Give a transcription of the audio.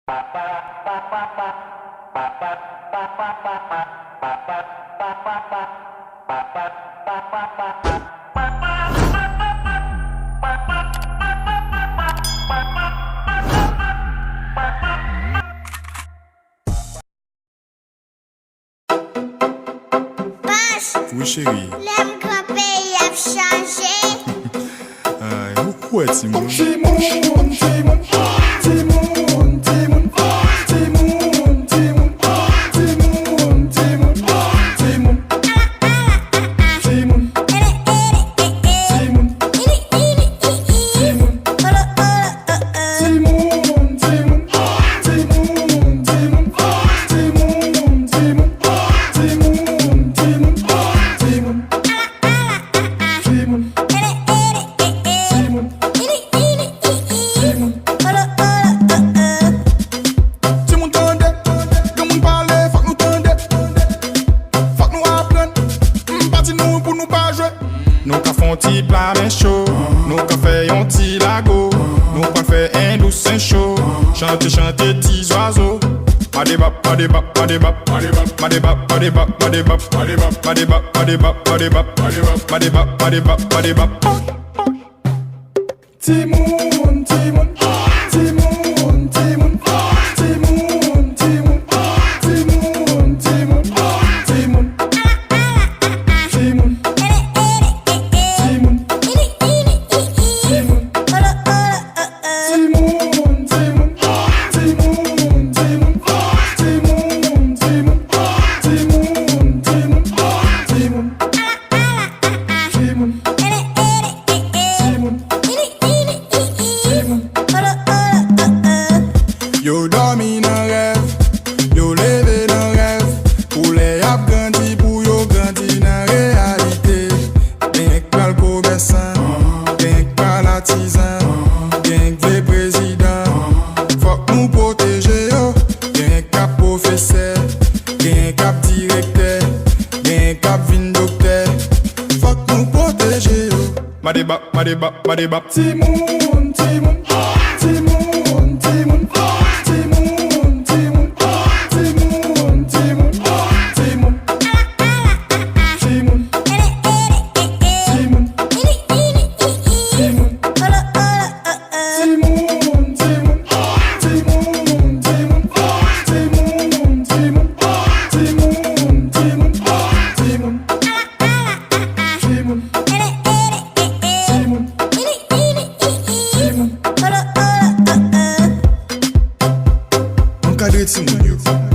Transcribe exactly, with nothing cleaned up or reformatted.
Pach, wi, cheri. Lè m kanpe, y ap chanje. Ay, ou kwè, timoun? Timoun, timoun, timoun, timoun. Timoun tande, granmoun pale, fòk nou tande. Fòk nou aprann, m pa di nou pou nou pa jwe. Nou ka fè yon ti pla men cho, nou ka fè yon ti lago. Nou pral fè en dous en cho, chante, chante ti zwazo. Madebap, madebap, madebap. Madebap, madebap, madebap. Madebap, madebap, madebap. Madebap, madebap, madebap. Timoun, timoun, timoun, timoun. Yo dòmi nan rèv, yo leve nan rèv. Pou lè y ap grandi, pou yo grandi nan reyalite. Gen k pral komèsan, gen k pral atizan, gen k vle prezidan. Fòk nou pwoteje yo. Gen k ap pwofesè, gen k ap direktè, gen k ap vin doktè. Fòk nou pwoteje yo. Madebap, madebap, madebap. Timoun, timoun, timoun, timoun. Ankadre timoun yo.